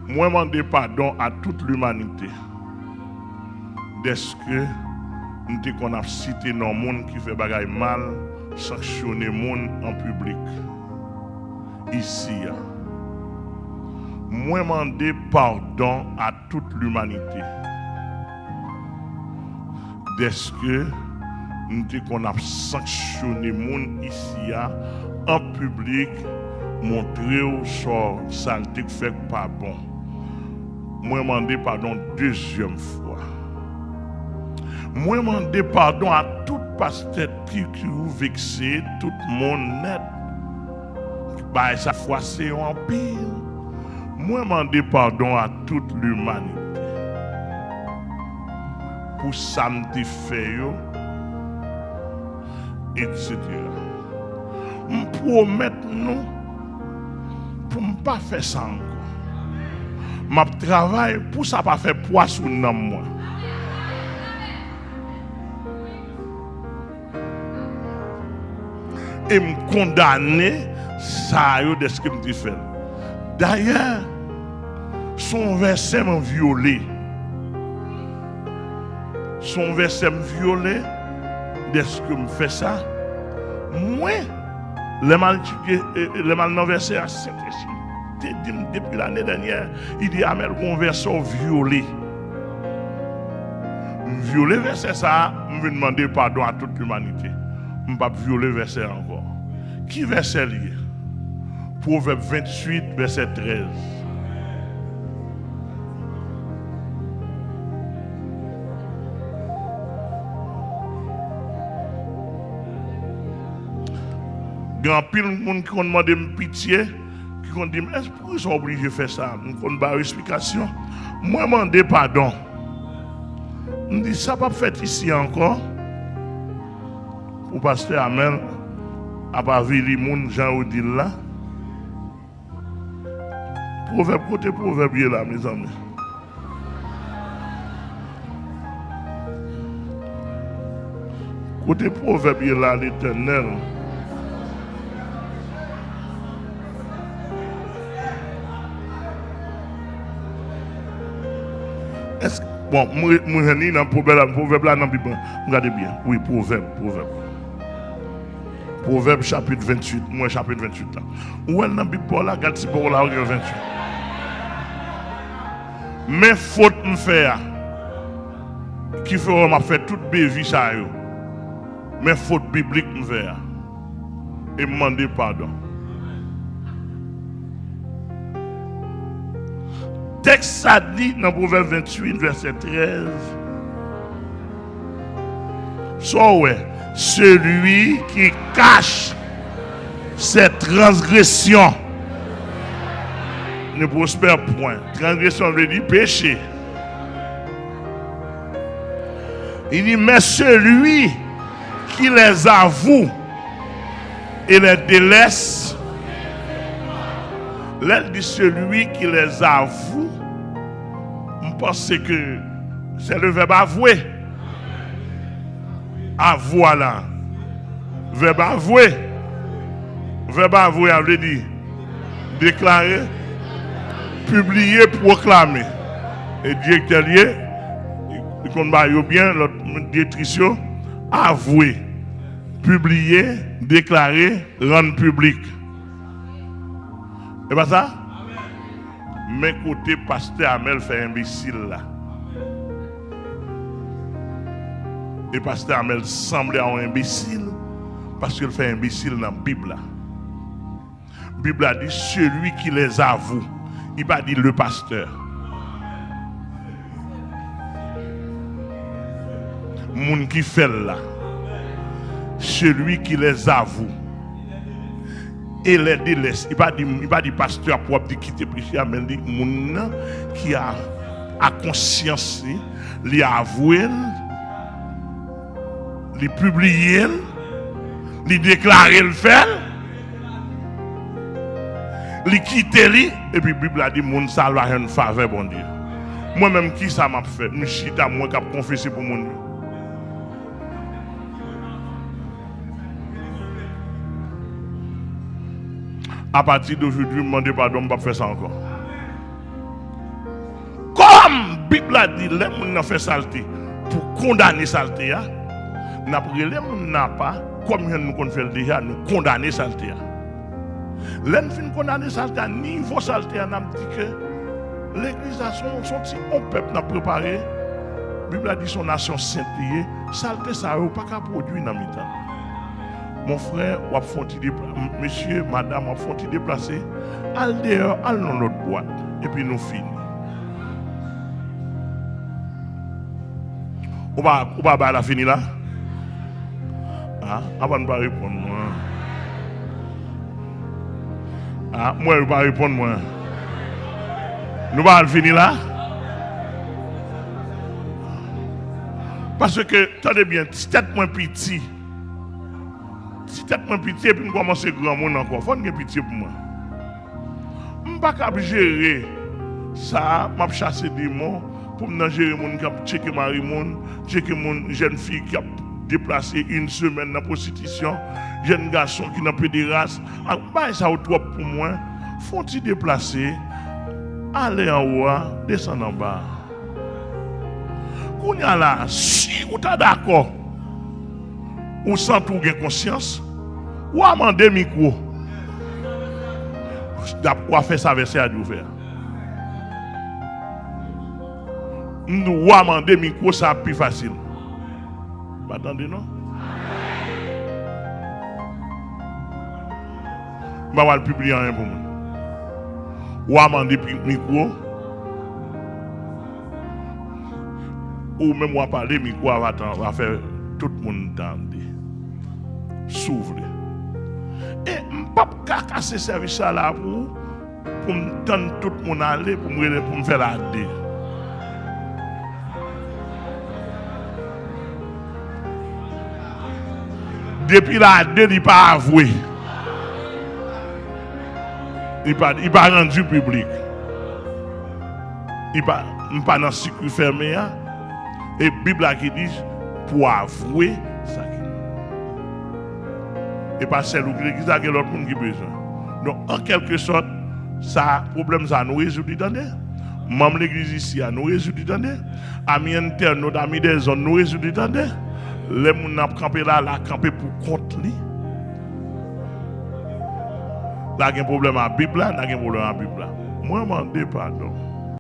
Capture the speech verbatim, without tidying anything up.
Mwen mande padon a tout limanite dèske m te konn ap site non moun ki fè bagay mal, sanksyone moun an piblik isi a. Mwen mande padon a tout limanite dèske m te konn ap sanksyone moun isi a an piblik, montre w sa w, sa l te fè k pa bon. Mwen mande padon dezyèm fwa. Mwen mande padon a tout pastè ki, ki ou vekse, tout moun nèt. Bagay sa fwase yo anpil. Mwen mande padon a tout limanite pou sa m te fè yo, etsetera. M pwomèt nou pou m pa fè sa ankò. M ap travay pou sa pa fè pwa sou nanm mwen. E m kondane sa yo dèske m te fè l. Dayè, se yon vèsè mwen vyole. Se yon vèsè m vyole dèske m fè sa. Mwen, lè m al etidye, e, e, lè m al nan vèsè a, Sentespri te di m depi lane dènyè, li di, Amèl, gon vèsè w vyole. M vyole vèsè sa a, m vin mande padon a tout limanite. M p ap vyole vèsè a ankò. Ki vèsè l ye? Pwovèb venntuit, vèsè trèz. Gen anpil moun ki konn mande m pitye, ki konn di m, "Èske poukisa w oblije fè sa?" M konn ba yo esplikasyon. Mwen mande padon. M di, "Sa p ap fèt isi ankò." Pou pastè Amèl ap avili moun jan yo di l la. Pwovèb, kote pwovèb ye la, mezanmi? Kote pwovèb ye la, Letènèl? Èske, bon, mwen, mwen jwenn li nan pwovèb la, pwovèb la nan Bib la. M gade byen. Wi, pwovèb, pwovèb. Pwovèb chapit venntuit, mwen chapit venntuit la. Ou wè l nan Bib pa w la, gad si pa w la, ou gen venntuit. Men fot m fè a, ki fè wè m ap fè tout bevi sa yo. Men fot biblik m fè a. E m mande padon. Tèks sa di nan Pwovèb venntuit, vèsè trèz, sa w wè, celui qui cache ses transgressions ne prospère point. Transgresyon vle di peche. Li di, mais celui qui les avoue et les délaisse. Lè l di celui qui les avoue, m panse ke c'est le verbe avouer. Avwa la. Vèb avwe. Vèb avwe a vle di deklare, pibliye, pwoklame. E direktè l ye, li konn ba yo byen, lòt direktris yo. Avwe, pibliye, deklare, rann piblik. E pa sa? Men kote pastè Amèl fè enbesil la. E pastè Amèl sanble a yon enbesil, paske l fè enbesil nan Bib la. Bib la di, celui qui les avoue. Li pa di le pasteur. Moun ki fè l la. Celui qui les avoue et les délaisse. Li pa di, li pa di pastè a pou ap di kite peche a, men li di moun nan ki a, a konsyans li, li avwe l, li pibliye l, li deklare l fè l, li kite li, epi Bib la di moun sa a va jwenn favè Bondye. Mwen menm, kisa m ap fè? M chita, mwen k ap konfese pou moun yo. Apati de jodi, m mande padon, m p ap fè sa ankò. Bib la di lè moun nan fè salte, pou kondane salte a, n ap rele moun nan apa, kòm jan nou konn fè l deja, nou kondane salte a. Lè n fin kondane salte a, nivo salte a, n ap di ke legliz la se yon, se yon ti, yon pèp n ap prepare. Bib la di se yon nasyon sent li ye. Salte sa yo pa ka pwodui nan mitan n. Mon frè, w ap fè yon ti depla-, m-, mesye, madanm, w ap fè yon ti deplase. Al deyò, al nan lòt bwat. Epi nou fini. Ou pa, ou pa bay la fini la? A, apa n pa reponn mwen? A, m wè yo pa reponn mwen. Nou pa al fini la? Paske, tande byen, ti tèt mwen piti. Ti tèt mwen piti epi m kòmanse granmoun ankò. Fò n gen pitye pou mwen. M pa kab jere sa, m ap chase demon, pou m nan jere moun k ap tcheke mari moun, tcheke moun, jèn fi k ap deplase yon semèn nan pwostitisyon, jèn gason ki nan pederas. Ak bagay sa yo twòp pou mwen. Fè yon ti deplase, ale anwo a, desann anba a. Kounye a la, si ou ta dakò, ou santi w gen konsyans, w a mande mikwo. W a fè sa vèsè a di w fè a. M di w a mande mikwo, sa ap pi fasil. Pa tande non. M pa pral pibliye anyen pou moun. W a mande pi-, mikwo. Ou menm w a pale, mikwo a va tan-, va fè tout moun tande. Si w vle. E m p ap ka kase sèvis sa la pou ou, pou m tann tout moun ale, pou m rele, pou m fè l a de. Depi l a de, li pa avwe. Li pa, li pa randi piblik. Li pa, m pa nan sikwi fèmen an. E Bib la ki di, pou avwe sa ki nou. E pa sèl ou ki legliz la, gen lòt moun ki bezwen. Donk, an kèlke sòt, sa, pwoblèm sa, nou rezoud li, tande. Manm legliz isi a, nou rezoud li, tande. Ami entènot, ami dèzòn, nou rezoud li, tande. Lè moun nan ap kanpe la, l a kanpe pou kont li. L a gen pwoblèm a Bib la, l a gen pwoblèm a Bib la. Mwen mande padon.